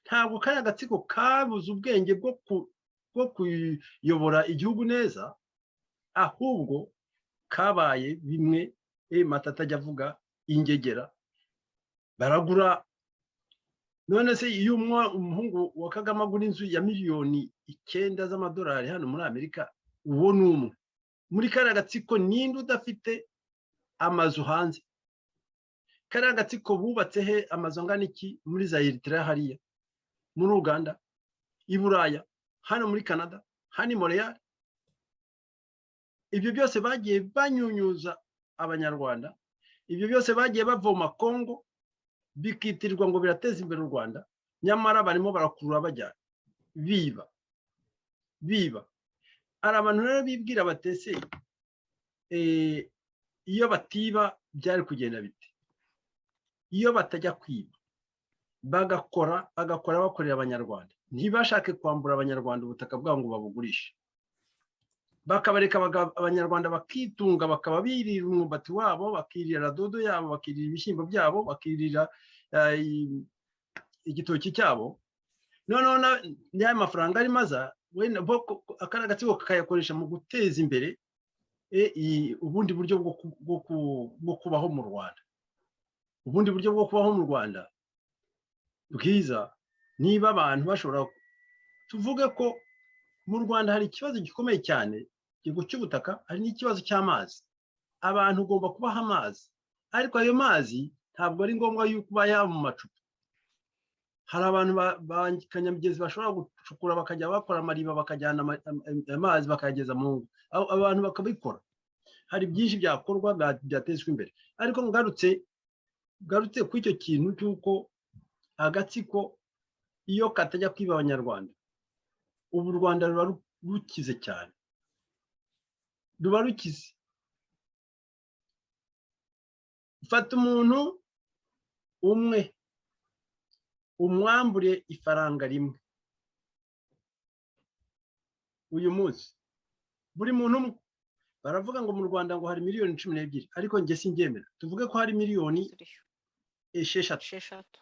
Ntabwo kariya gatsiko kabuze ubwenge bwo kuyobora igihugu neza, ahubwo kabaye bimwe Matata ajya avuga, ingegera baragura. None se iyo umuhungu wa Kagame agura inzu ya miliyoni 9 z'amadolari hano muri Amerika, uwo ni umwe muri kariya gatsiko. Ninde udafite amazu hanze? Kariya gatsiko bubatse he amazu angana iki? Muri za Eritrea, hariya muri Uganda, i Buraya, hano muri Canada, hano i Montreal. Ibyo byose bagiye banyunyuza Abanyarwanda, ibyo byose bagiye bavoma Kongo, bikitirirwa ngo birateza imbere u Rwanda, nyamara barimo barakurura bajyana, biba, biba. Hari abantu rero bibwira batese iyo batiba byari kugenda bite? Iyo batajya kwiba, bagakora, bagakora bakorera Abanyarwanda, ntibashake kwambura Abanyarwanda ubutaka bwabo ngo babugurishe, bakabareka Abanyarwanda bakitunga, bakaba birira umwumbati wabo, bakirira dodo yabo, bakirira ibishyimbo byabo, bakirira igitoki cyabo, noneho n'aya mafaranga arimo aza, akariya gatsiko kakayakoresha mu guteza imbere ubundi buryo bwo kubaho mu Rwanda, ubundi buryo bwo kubaho mu Rwanda bwiza. Niba abantu bashobora, tuvuge ko mu Rwanda hari ikibazo gikomeye cyane, igihugu cy'ubutaka, hari n'ikibazo cy'amazi. Abantu ugomba kubaha amazi, ariko ayo mazi ntabwo ari ngombwa yuko uba mu macupa. Hari abantu ba kanyamigezi bashobora gucukura, bakajya bakora amariba, bakajyana amazi bakayageza mu ngo, abantu bakabikora. Hari byinshi byakorwa byatezwa imbere. Ariko ngarutse kuri icyo kintu cy'uko agatsiko iyo katajya kwiba Abanyarwanda, ubu u Rwanda ruba rukize cyane, ruba rukize. Fata umuntu umwe umwambure ifaranga rimwe uyu munsi, buri muntu umwe. Baravuga ngo mu Rwanda ngo hari miliyoni 12, ariko njye sinbyemera. Tuvuge ko hari miliyoni 6. Esheshatu.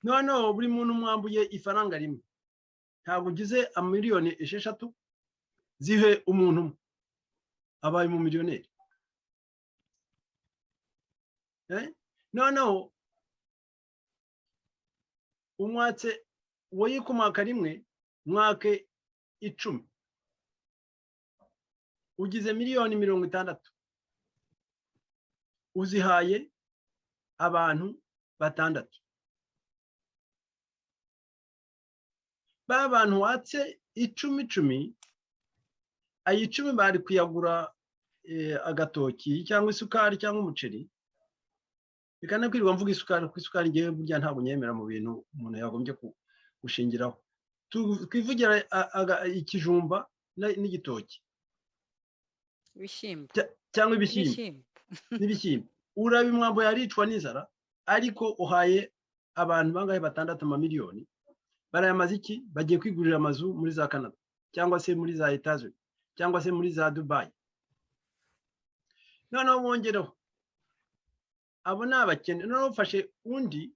Noneho buri muntu umwambuye ifaranga rimwe, ntabwo ugize miliyoni 6, zihe umuntu umwe, abaye umumiliyoneri. Noneho umwatse woye kumwaka rimwe, mwake 10, ugize miliyoni 60, uzihaye abantu batandatu. Ba bantu watse icumi icumi, ayo 10 bari kuyagura agatoki cyangwa isukari cyangwa umuceri. Reka no kwirirwa mvuga isukari, kuko isukari ngewe burya ntabwo nyemera mu bintu umuntu yagombye gushingiraho. Twivugira ikijumba n'igitoki. Ibishyimbo. Cyangwa ibishyimbo n'ibishyimbo. Urabimwambo yaricwa n'inzara, ariko uhaye abantu bangahe? Batandatu amamiliyoni. Barayamaze iki? Bagiye kwigurira amazu muri za Canada, cyangwa se muri za Etazuni, cyangwa se muri za Dubayi. Noneho bongereho, abo ni abakene. Noneho ufashe undi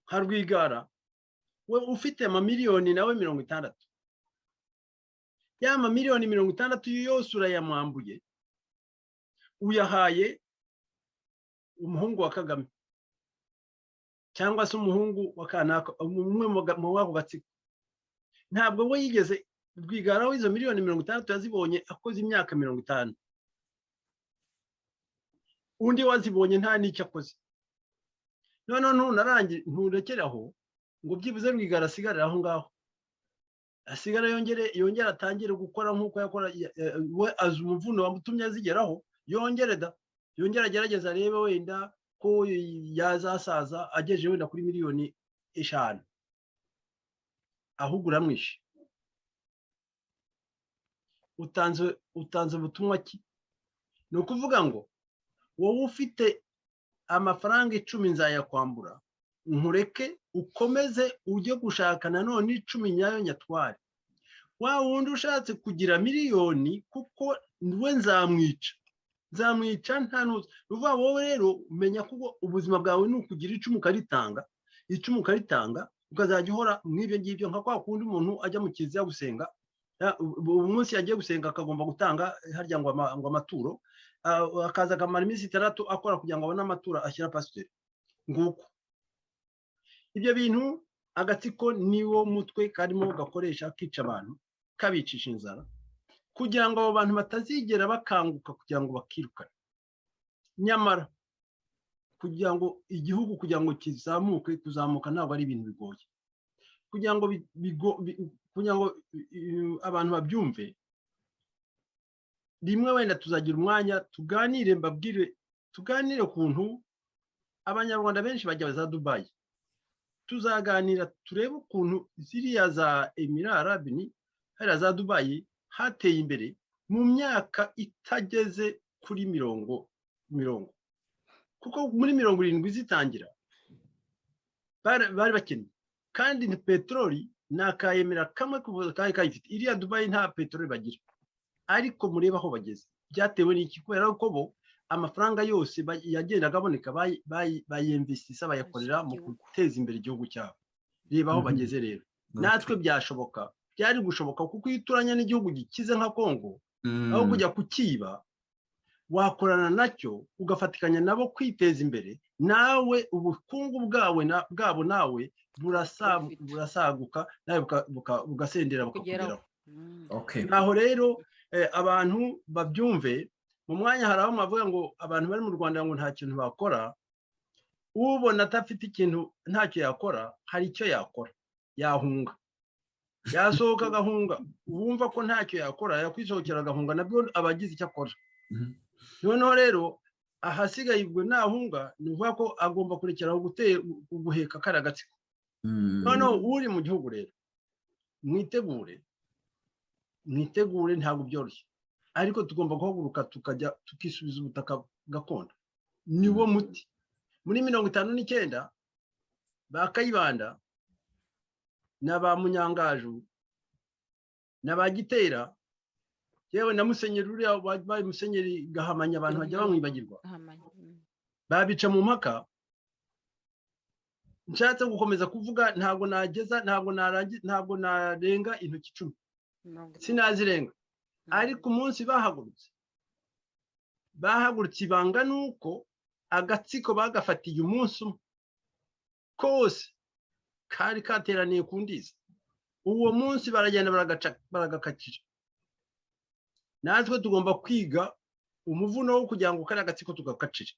nka Rwigara, we ufite amamiliyoni nawe 60, ya mamiliyoni 60 yose urayamwambuye, uyahaye umuhungu wa Kagame cyangwa se umuhungu wa kanaka, umwe mu wako gatsiko. Ntabwo we yigeze, Rwigara w'izo miliyoni 60 yazibonye akoze imyaka 50, undi wazibonye nta n'icyo akoze. Noneho ntunarangi, nturekere aho ngo byibuze Rwigara asigarire aho ngaho, asigara yongere atangire gukora nk'uko yakora. We azi umuvuno wamutumye azigeraho, yongere da, yongere agerageze arebe wenda ko yazasaza agejeje wenda kuri miliyoni 5. Ahubwo uramwishe. Utanze ubutumwa ki? Ni ukuvuga ngo wowe ufite amafaranga 10 nzayakwambura, nkureke ukomeze ujye gushaka nanone 10 nyayo nyatware. Wa wundi ushatse kugira miliyoni, kuko we nzamwica. Nzamwica nta ntuza. Ni ukuvuga wowe rero umenya ko ubuzima bwawe ni ukugira icumu ukaritanga, icumu ukaritanga, ukazajya uhora mw'ibyo ngibyo, nka kwa kundi umuntu ajya mu kiliziya gusenga. Ubu munsi yagiye gusenga akagomba gutanga harya ngo amaturo, akaza akamara iminsi 6 akora kugira ngo abone amaturo ashyira pasiteri. Nguko ibyo bintu. Agatsiko niwo mutwe karimo gakoresha kica abantu, kabicisha inzara, kugira ngo abo bantu batazigera bakanguka kugira ngo bakirukane. Nyamara kugira ngo igihugu kugira ngo kizamuke, kuzamuka ntabwo ari ibintu bigoye. Kugira ngo abantu babyumve, rimwe wenda tuzagira umwanya tuganire, mbabwire, tuganire ukuntu Abanyarwanda benshi bajya za Dubayi. Tuzaganira turebe ukuntu ziriya za Emirats Arabes, hariya za Dubayi, hateye imbere mu myaka itageze kuri mirongo, kuko muri 70 zitangira bari bakennye, kandi ni peteroli ni akayemera kamwe kari kayifite. Iriya Dubayi nta peteroli bagira, ariko murebe aho bageze. Byatewe n'iki? Kubera ko bo amafaranga yose yagendaga aboneka bayemvisisa, bayakorera mu guteza imbere igihugu cyabo. Reba aho bageze rero. Natwe byashoboka, byari gushoboka, kuko iyo uturanye n'igihugu gikize nka Kongo, aho kujya kukiba wakorana nacyo, ugafatikanya nabo kwiteza imbere, nawe ubukungu bwawe bwabo nawe burasaguka, nawe bugasendera, bukakugeraho. Aho rero abantu babyumve. Mu mwanya hari aho mwavuga ngo abantu bari mu Rwanda ngo nta kintu bakora. Ubona adafite ikintu, ntacyo yakora, hari icyo yakora: yahunga, yasohoka agahunga. Wumva ko ntacyo yakora yakwisohokera agahunga, nabwo aba agize icyo akora. Noneho rero ahasigaye ubwo nahunga, ni ukuvuga ko agomba kurekeraho guheka kariya gatsiko. Noneho uri mu gihugu rero, mwitegure, mwitegure. Ntabwo byoroshye, ariko tugomba guhaguruka tukajya tukisubiza ubutaka gakondo, niwo muti. Muri 59 ba Kayibanda na ba Munyangaju na ba Gitera, yewe na Musenyeri uriya wabaye Musenyeri Gahamanya, abantu bajya bamwibagirwa, babica mu mpaka. Nshatse gukomeza kuvuga ntabwo nageza, ntabwo narangiza, ntabwo narenga intoki 10, sinazirenga. Ariko umunsi bahagurutse, bahagurutse. Ibanga ni uko agatsiko bagafatiye umunsi umwe kose kari kateraniye ku Ndiza. Uwo munsi baragenda baragakakira. Natwe tugomba kwiga umuvuno wo kugira ngo kariya gatsiko tugakacire.